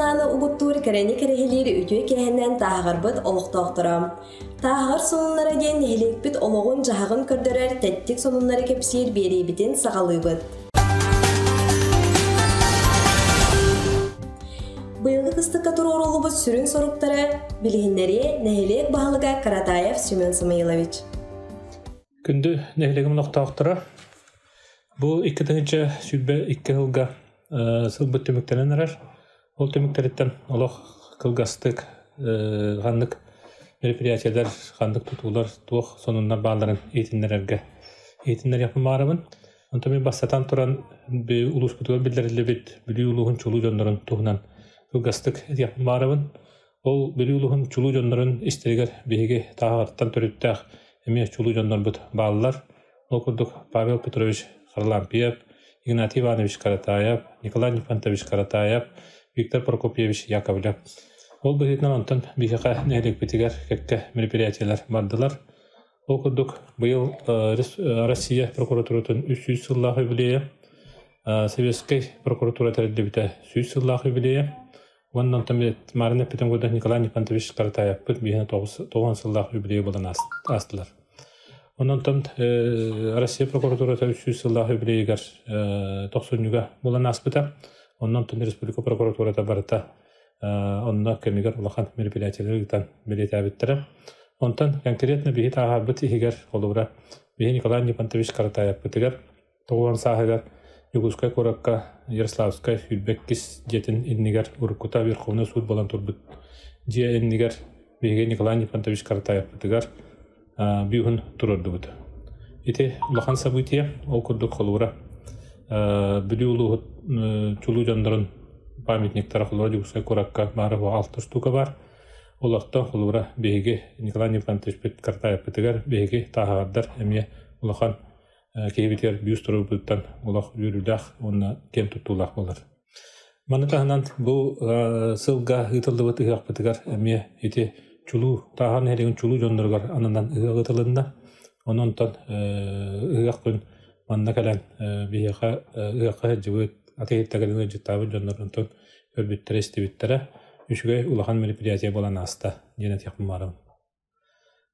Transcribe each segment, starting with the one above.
санааны угуттуур кэрэни кэрэһилиир үтүө киэһэнэн Тааһаҕарбыт олохтоохторо. Тааһаҕар сонуннара диэн нэһилиэкпит олоҕун-дьаһаҕын көрдөрөр тэттик сонуннары кэпсиир биэриибитин саҕалыыбыт. Быйылгы кыстыкка туруоруллубут сүрүн соруктары билиһиннэриэ нэһилиэк баһылыга Каратаев Семен Самоилович. Күндү нэһилиэгим олохтоохторо, бу 2022 сылга сылбыт түмүктэнэн эрэр. Ол түмүктэриттэн олох кылгастык ханнык мероприятиелар, ханнык тутуулар, туох сонуннар баалларын иһитиннэрэргэ иһитиннэриэхпин баҕарабын. Онтон мин бастатан туран улууспутугар биллэриллибит Бүлүү улууһун чулуу дьоннорун туһунан кылгастык этиэхпин баҕарабын. Ол Бүлүү улууһун чулуу дьоннорун истэригэр биһиги Тааһаҕарыттан төрүттээх эмиэ чулуу дьоннорбут бааллар. Ол курдук Павел Петрович Харлампьев, Игнатий Иванович Каратаев, Николай Нифонтович Каратаев, Виктор Прокопьевич Яковлев. Ол быһыытынан онтон биһиэхэ нэһилиэкпитигэр кэккэ мероприятиелар бардылар. Ол курдук быйыл Россия прокуратуратын 300 сыллаах юбилейа, Советскай прокуратура тэриллибитэ 100 сыллаах юбилейа, Уонна онтон Марина эппитин курдук Николай Нифонтович Каратаевпыт биһиэнэ тоҕус сыллаах юбилейа буолан аастылар. Онон Россия прокуратурата 300 сыллаах юбилейыгар тохсунньуга буолан ааспыта. Онон республика прокуратурата барыта онно кэмигэр улахан мероприятиелары ыытан бэлиэтээбиттэрэ. Онтон конкретно биһи тааһарбыт иһигэр холобура биһи Николай Нифонтович Каратаевпытыгар 90 сааһыгар Дьокуускай куоракка Ярославскай 22 дьиэтин иннигэр уруккута Верховнай суут буолан турбут дьиэ иннигэр биһиги Николай Нифонтович Каратаевпытыгар бүүһүн туруордубут. Ити улахан событие, ол курдук холуура Бүлүү улууһун чулуу дьоннорун памятниктара холуура Дьокуускай куоракка баара алта штука бар. Олохтон холуура биһиги Николай Нифонтовичпыт Каратаевпытыгар биһиги тааһаҕардар эмиэ улахан киһибитигэр бүүс туруорбутуттан олох үөрүүлээх уонна киэн туттуулаах буолар. Маны таһынан бу сылга ыытыллыбыт ыһыахпытыгар эмиэ ити чулуу Тааһа нэһилиэгин чулуу дьонноругар ананан ыһыах ыытылынна. Онон ыһыах күн манна кэлэн биһиэхэ ыһыахха сылдьыбыт, атыыһыттарга ыалдьыттаабыт дьоннор онтон көрбүттэрэ, истибиттэрэ үчүгэй улахан мероприятие буолан ааста диэн этиэхпин баҕарабын.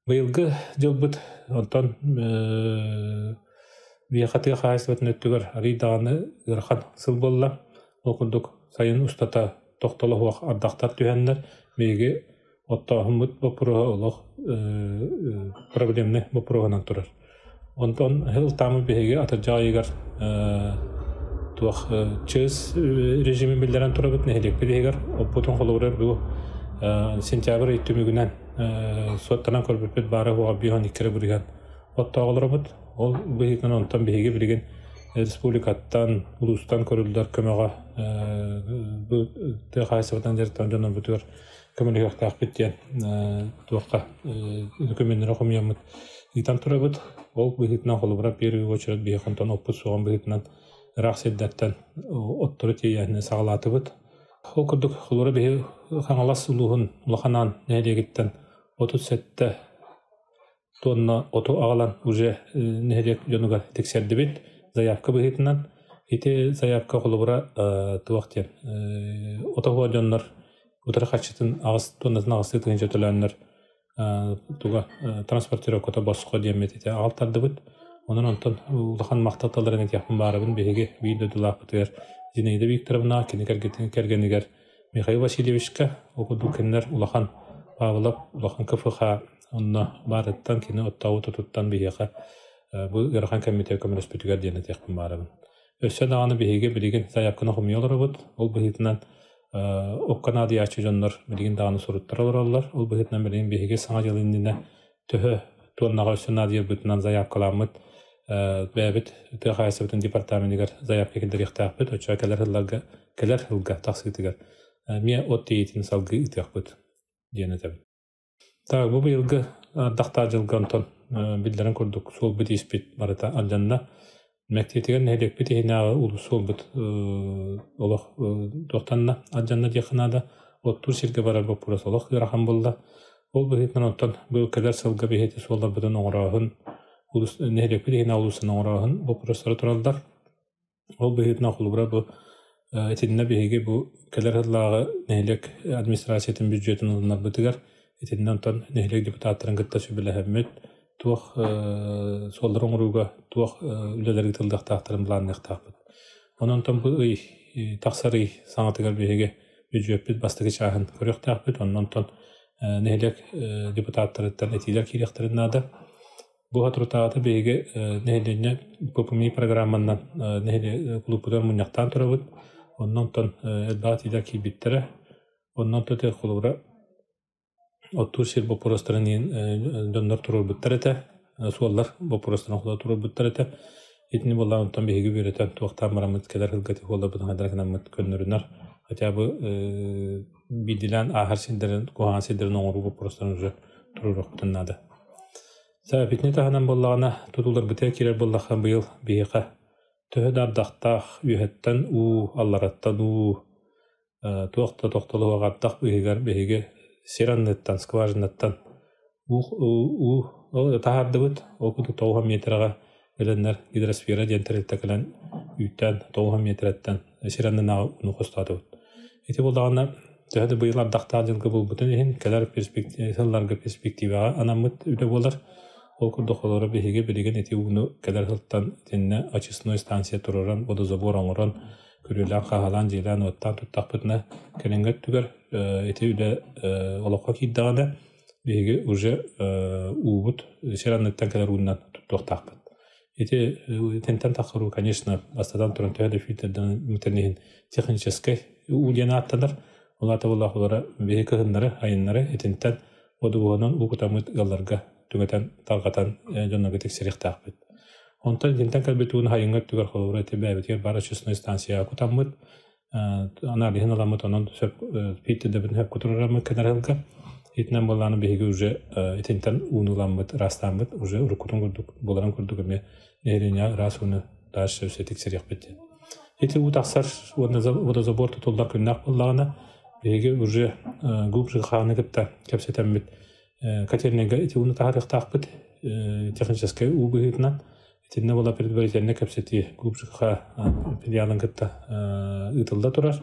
Быйылгы дьылбыт онтон биһиэхэ тыа хаһаайыстыбатын өттүгэр арыый даҕаны ыарахан сыл буолла. Ол курдук сайын устата тохтоло суох ардахтар түһэннэр биһиги оттооһуммут боппуруоһа олох проблемнай боппуруоһунан турар. Онтон сыл биһиги атырдьах ыйыгар туох чыс режимин биллэрэн турабыт нэһилиэкпит иһигэр оппутун холобура бу сентябрь ый түмүгүнэн суоттанан көрбүппүт баара уоҕа биһон иккире бырыһан оттоох олоробут. Ол быһыытынан онтон биһиги билигин республикаттан, улуустан көрүллэр көмөҕө бу тыа хаһаайыстыбатынан дьарыктанар дьоннорбутугар көмөлөһүөхтээхпит диэн туохха докуменнары хомуйаммыт ыытан турабыт. Ол быһыытынан холобура первый очередь биһиэхэ онтон оппут суоҕун быһыытынан ыраах сирдэртэн оттору тиэйээһини саҕалаатыбыт. Ол курдук холобура биһи Хаҥалас улууһун Улахан Аан нэһилиэгиттэн 37 тонна оту аҕалан уже нэһилиэк дьонугар тиксэрдибит заявка быһыытынан. Ити заявка холобура туох диэн отоһуо дьоннор утары харчытын аҕыс тоннатын аҕыстыы тыһыынча төлөөннөр туга транспортировката босхо диэммит ити аҕалтардыбыт. Онон онтон улахан махтал тылларын этиэхпин баарабын биһиги биир дойдулаахпытыгар Зинаида Викторовна кини кэргэнигэр Михаил Васильевичка ол курдук кинилэр улахан Павлов улахан КФХ онно баарыттан кини оттообут отуттан биһиэхэ бу ыарахан кэммитигэр көмөлөспүтүгэр диэн этиэхпин баарабын. Өссө даҕаны биһиги билигин сайаапканы хомуйа олоробут. Ол быһыытынан окко наадыйааччы дьоннор билигин даҕаны суруттара олороллор. Ол быһыытынан билигин биһиги саҥа дьыл иннинэ төһө туоннаҕа өссө наадыйарбытынан заявкаламмыт бэйэбит тыа хаһаайыстыбатын департаменыгар заявка киллэриэхтээхпит. Оччоҕо кэлэр сылларга кэлэр сылга тахсыытыгар эмиэ от тиийиитин салгыы ыытыахпыт диэн этэбин. Так, бу быйылгы ардахтаах дьылга онтон биллэрин курдук суолбут ииспит барыта алдьанна. Мэктиэтигэр нэһилиэкпит иһинээҕи улус суолбут олох туохтанна алдьанна диэххэ наада. Оттуур сиргэ барар боппуруос олох ыарахан буолла. Ол быһыытынан онтон быйыл кэлэр сылга биһиги суолларбытын оҥорооһун, улус нэһилиэкпит иһинээҕи улуусын оҥорооһун боппуруостара тураллар. Ол быһыытынан холобура бу Итиннэ биһиги бу кэлэр сыллааҕы нэһилиэк администрациятын бюджетын ылынарбытыгар итиннэ онтон нэһилиэк депутаттарын кытта сүбэлэһэммит туох суоллары оҥорууга туох үлэлэр ыытыллыахтаахтарын былаанныахтаахпыт. Онон онтон бу ый тахсар ый саҥатыгар биһиги бюджеппит бастакы чааһын көрүөхтээхпит. Онон онтон нэһилиэк депутаттарыттан этиилэр киириэхтэрин наада. Бу соторутааҕыта биһиги нэһилиэнньэ ППМИ программанан нэһилиэк кулууппутугар мунньахтаан турабыт. Онно онтон элбэх этиилэр киирбиттэрэ. Онно онтон холобура оттуур сир боппуруостарын иһин дьоннор туруорбуттар этэ. Суоллар боппуруостарын холо туруорбуттар этэ. Итини буоллаҕына онтон биһиги үөрэтэн туохтаан бараммыт кэлэр сылга суолларбытын хайдах гынаммыт көннөрүнэр. Хотя бы биирдиилээн ааһар сирдэрин, куһаҕан сирдэрин оҥоруу боппуруостарын уже туруоруохпутун наада. Итини таһынан буоллаҕына, тутууларбытыгар киирэр буоллахха, быйыл биһиэхэ төһө да ардахтаах, үөһэттэн уу, аллараттан уу, туох да тохтоло суох ардах быыһыгар биһиги сир анныттан, скважинаттан уу, уу таһаардыбыт. Ол курдук 90 миэтэрэҕэ кэлэннэр гидросфера диэн тэрилтэ кэлэн үүттээн 90 миэтэрэттэн сир аннынааҕы ууну хостоотубут. Ити буоллаҕына төһө да быйыл ардахтаах дьылга буолбутун иһин кэлэр сылларга перспективаҕа анаммыт үлэ буолар. Ол курдук олору биһиги билигин ити ууну кэлэр сылтан итиннэ очистной станция туруоран, водозабор оҥорон, күрүөлээн, хаһалаан, дьиэлээн-уоттаан туттахпытына кэлиҥҥи өттүгэр ити үлэ олоххо киирдэҕинэ биһиги уже уубут сир анныттан кэлэр уунан туттуохтаахпыт. Ити итинтэн тахсар уу, конечно, бастатан туран төһө да фильтрдэммитин иһин техническэй уу диэн ааттанар. Ол аата буоллах олора биһи кыһыннары, айыннары итинтэн водовоһунан уу кутаммыт ыалларга түҥэтэн, тарҕатан дьоннорго тиксэриэхтээхпит. Онтон итинтэн кэлбит ууну хайыҥҥа өттүгэр холобура ити бэйэбитигэр баар очистной станцияҕа кутаммыт, аналиһын ыламмыт, онон сөп фильтрдэбитин сөп кутурараммыт кэнэр сылга. Итинэн буоллааны биһиги уже итинтэн ууну ыламмыт, ыраастааммыт, уже уруккутун курдук, буоларын курдук эмиэ нэһилиэнньэҕэ ыраас ууну дальше өссө тиксэриэхпит диэн. Ити уу тахсар уонна водозабор тутуллар күннээх буоллаҕына, биһиги уже глубже хааны кытта кэпсэтэммит котельныйга ити ууну таһаарыахтаахпыт техническэй уу быһыытынан. Итиннэ буола предварительно кэпсэтии глубже филиалын кытта ыытылла турар.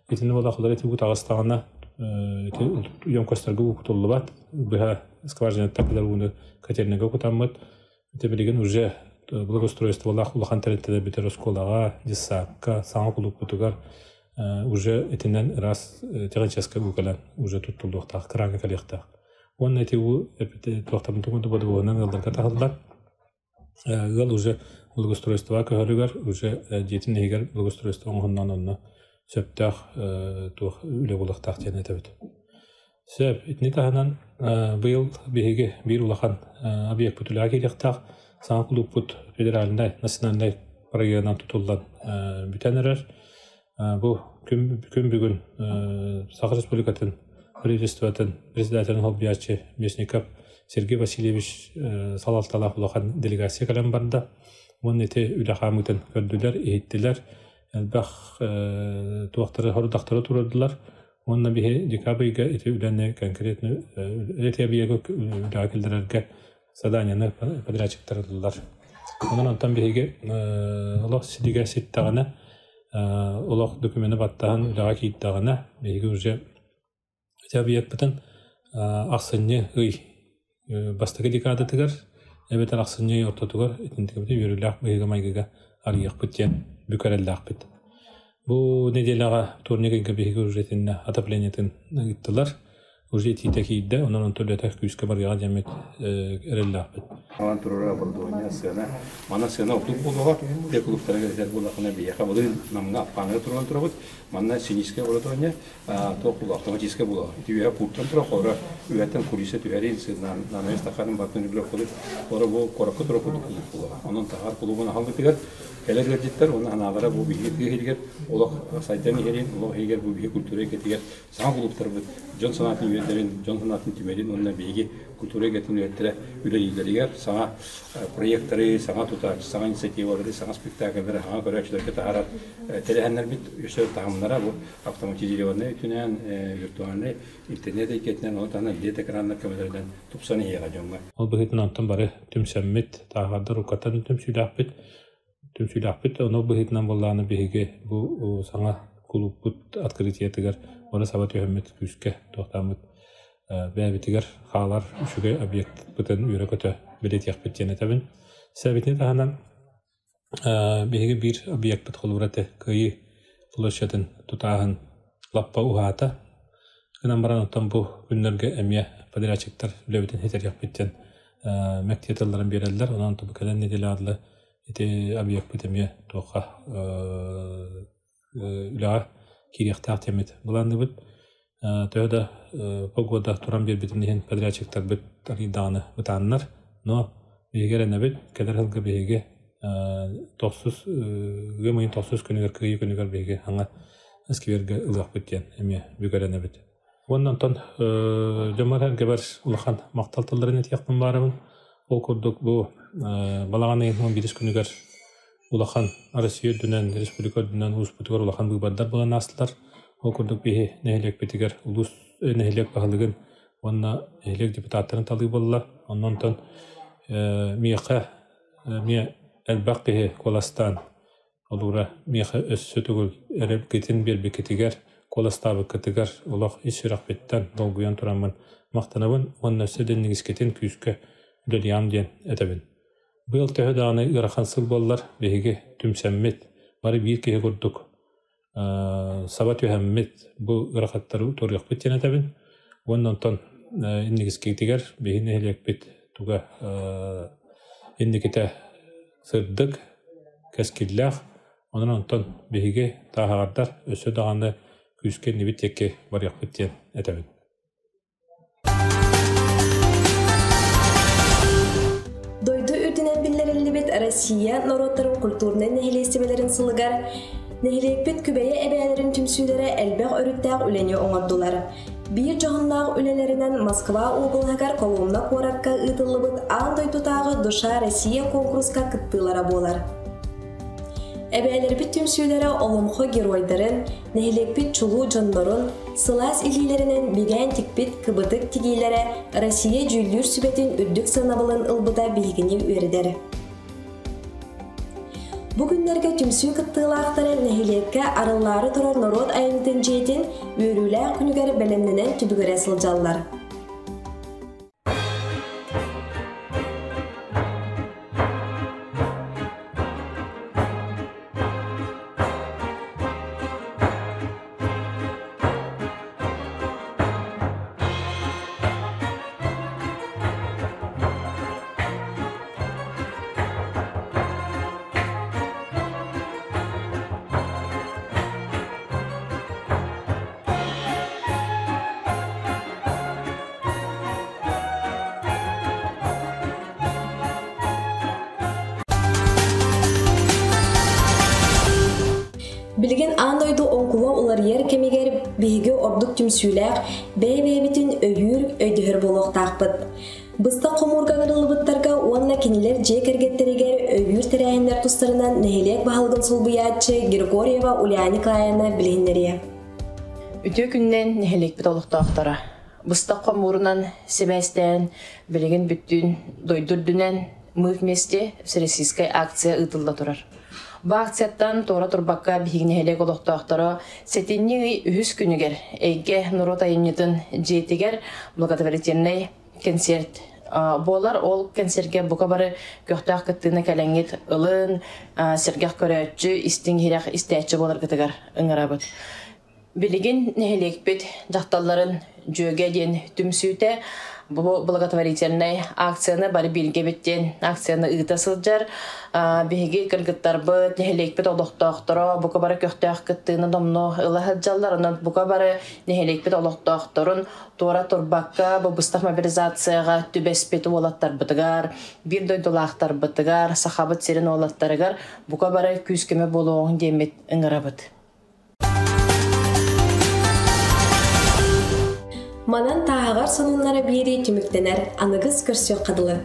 Итиннэ буола холор ити уу таҕыстаҕына ити емкостарга уу кутуллубат. Быһа скважинаттан кэлэр ууну котельныйга кутаммыт. Ити билигин уже благоустройстволаах улахан тэрилтэлэр бүтэр оскуолаҕа, детсадка, саҥа кулууппутугар уже итинэн ыраас техническэй уу кэлэн уже туттуллуохтаах, кыраҥа кэлиэхтээх. Уонна ити уу туохтан бодобуонан ыалларга таһыллар. Ыал уже благоустройствоҕа көһөрүгэр уже дьиэтин иһигэр благоустройство оҥоһуннаан онно сөптөөх туох үлэ буолуохтаах диэн этэбит. Сөп. Итини таһынан быйыл биһиги биир улахан объекпыт үлэҕэ киириэхтээх. Саҥа кулууппут федеральнай, национальнай проегынан тутуллан бүтэн эрэр. Бу күн, күн бүгүн Саха Республикатын правительствотын председателин солбуйааччы Местников Сергей Васильевич салалталаах улахан делегация кэлэн барда. Уонна ити үлэ хаамыытын көрдүлэр, иһиттилэр. Элбэх туохтары, сорудахтары туруордулар. Уонна биһи декабрь ыйга ити үлэни конкретно эти объегы үлэҕэ киллэрэргэ заданиены подрядчиктар ыллылар. Онон онтон биһиги олох силигэ ситтэҕинэ, олох докумены баттаһан үлэҕэ киирдэҕинэ, биһиги уже ити объекпытын ахсынньы ый бастакы декадатыгар эбэтэр ахсынньы ый ортотугар итинтикэбитин үөрүүлээх быһыыга-майгыга арыйыахпыт диэн бүк эрэллээхпит. Бу неделяҕа вторник ыйга биһиги уже итиннэ отоплениетын ыыттылар. Уже итиитэ киирдэ, онон онтон үлэтэ күүскэ барыаҕа диэммит эрэллээхпит. Онон турара оборудование сыана манна сыана ордук буолуоҕа. Тыа клубтарыгар этэр буоллаххына биһиэхэ былырыын Намҥа Аппааныга туран турабыт. Манна синическэй оборудование туох буолуо автоматическай буолуо. Ити үөһэ пульттан турар холоро үөһэттэн кулиса түһэрин нанайыс тахарын бартын үлэ кулуп холоро бу куоракка турар курдук кулууп буолуоҕа. Онон таһаар кулуубун аһаллытыгар Кэлэр ыалдьыттар уонна анаалара бу биһиги тыа иһигэр олох сайдан иһэрин, олох иһигэр бу биһиги культура эйгэтигэр саҥа кулууптарбыт дьон санаатын үөрдэрин, дьон санаатын түмэрин уонна биһиги культура эйгэтин үлэһиттэрэ үлэлииллэригэр саҥа проектары, саҥа тутааччы, саҥа инициативалары, саҥа спектакльлары саҥа көрөөччүлэргэ таһаарар тэрээһиннэрбит өссө таһымнара бу автоматизированнай өттүнэн, виртуальнай интернет эйгэтинэн, ону таһынан LED-экраннар көмөлөрүнэн тупсан иһиэҕэ дьоҥҥо. Ол быһыытынан онтон бары түмсэммит, тааһаҕардар уккаттан түмсүүлээхпит. Түмсүүлээхпит, ону быһыытынан буоллаҕына биһиги бу саҥа кулууппут открытиетыгар бары саба түһэммит күүскэ туохтааммыт бэйэбитигэр хаалар үчүгэй объектпытын үөрэ-көтө бэлиэтиэхпит диэн этэбин. Сэбитини таһынан биһиги биир объекпыт холобура этэ Кыайыы площадын тутааһын лаппа уһаата. Гынан баран оттон бу күннэргэ эмиэ подрядчиктар үлэбитин ситэриэхпит диэн мэктиэ тылларын биэрэллэр. Онон бу кэлэн нэдиэлэҕэ дылы ити объекпыт эмиэ туохха үлэҕэ киириэхтээх диэммит былаанныыбыт. Төһө да погода туран биэрбитин иһин подрядчиктарбыт арыйдаҕына бытааннар, но биһиги эрэнэбит, кэлэр сылга биһиги тохсус ыам ыйын тохсус күнүгэр Кыайыы күнүгэр биһиги саҥа сквергэ ылыахпыт диэн эмиэ бүк эрэнэбит. Уонна онтон дьоммор-сэргэбэр улахан махтал тылларын этиэхпин баарабын. Ол курдук бу балаҕан ыйын 11 күнүгэр улахан Россия үрдүнэн, республика үрдүнэн улууспутугар улахан быыбардар буолан аастылар. Ол курдук биһи нэһилиэкпитигэр улуус нэһилиэк баһылыгын уонна нэһилиэк депутаттарын талыы буолла. Онон онтон миэхэ эмиэ элбэх киһи куоластаан олуура миэхэ өссө төгүл эрэлгитин биэрбиккитигэр, куоластаабыккытыгар олох ис сүрэхпиттэн долгуйан тураммын махтанабын уонна өссө да иннигискитин күүскэ үлэлиэҕим диэн этэбин. Быйыл төһө даҕаны ыарахан сыл буоллар, биһиги түмсэммит, бары биир киһи курдук саба түһэммит, бу ыарахаттары туоруохпут диэн этэбин. Уонна онтон иннигискитигэр биһиги нэһилиэкпит туга инникитэ сырдык, кэскиллээх. Онон онтон биһиги тааһаҕардар өссө даҕаны күүскэ иннибит диэки барыахпыт диэн этэбин. Дойду үрдүнэн биллэриллибит Россия норуоттарын культурнай нэһилиэстибэлэрин сылыгар нэһилиэкпит Күбэйэ эбээлэрин түмсүүлэрэ элбэх өрүттээх үлэни оҥордулар. Биир дьоһуннаах үлэлэринэн Москва уобалаһыгар Коломна куоракка ыытыллыбыт аан дойдутааҕы «Душа Россия» куонкуруска кыттыылара буолар. Эбээлэрбит түмсүүлэрэ олоҥхо геройдарын, нэһилиэкпит чулуу дьоннорун сылаас илиилэринэн бигээн тикпит кыбытык тигиилэрэ Россия дьүүллүүр сүбэтин үрдүк сыанабылын ылбыта биһигини үөрдэр. Бу күннэргэ түмсүү кыттыылаахтара нэһилиэккэ арыллаары турар норуот айымньытын дьиэтин үөрүүлээх күнүгэр бэлэмнэнэн түбүгүрэ сылдьаллар. Билигин аан дойду оҥкула уларыйар кэмигэр биһиги ордук түмсүүлээх, бэйэ-бэйэбитин өйүүр, өйдөһөр буолуохтаахпыт. Быстах хомуурга ыҥырыллыбыттарга уонна кинилэр дьиэ кэргэттэригэр өйүүр тэрээһиннэр тустарынан нэһилиэк баһылыгын солбуйааччы Григорьева Ульяна Николаевна билиһиннэриэ. Үтүө күнүнэн нэһилиэкпит олохтоохторо. Быстах хомуурунан сибээстээн билигин бүттүүн дойду үрдүнэн «Мы вместе» всероссийскай акция ыытылла турар. Бу акцияттан туора турбакка биһиги нэһилиэк олохтоохторо сэтинньи ый үһүс күнүгэр Эйгэ норуот айымньытын дьиэтигэр благотворительнай концерт буолар. Ол концергэ бука бары көхтөөх кыттыыны кэлэҥҥит ылын, сэргэх көрөөччү, истиҥ иһирэх истээччи буоларгытыгар ыҥырабыт. Билигин нэһилиэкпит дьахталларын Дьүөгэ диэн түмсүүтэ бу благотворительнай акцияны бары бииргэбит диэн акцияны ыыта сылдьар. Биһиги кыргыттарбыт, нэһилиэкпит олохтоохторо бука бары көхтөөх кыттыыны домно ыла сылдьаллар. Онон бука бары нэһилиэкпит олохтоохторун туора турбакка бу быстах мобилизацияҕа түбэспит уолаттарбытыгар, биир дойдулаахтарбытыгар, Сахабыт сирин уолаттарыгар бука бары күүс-көмө буолуоҕуҥ диэммит ыҥырабыт. Манан тааһаҕар сонуннара биэрии түмүктэнэр, аныгыс көрсүөххэ дылы.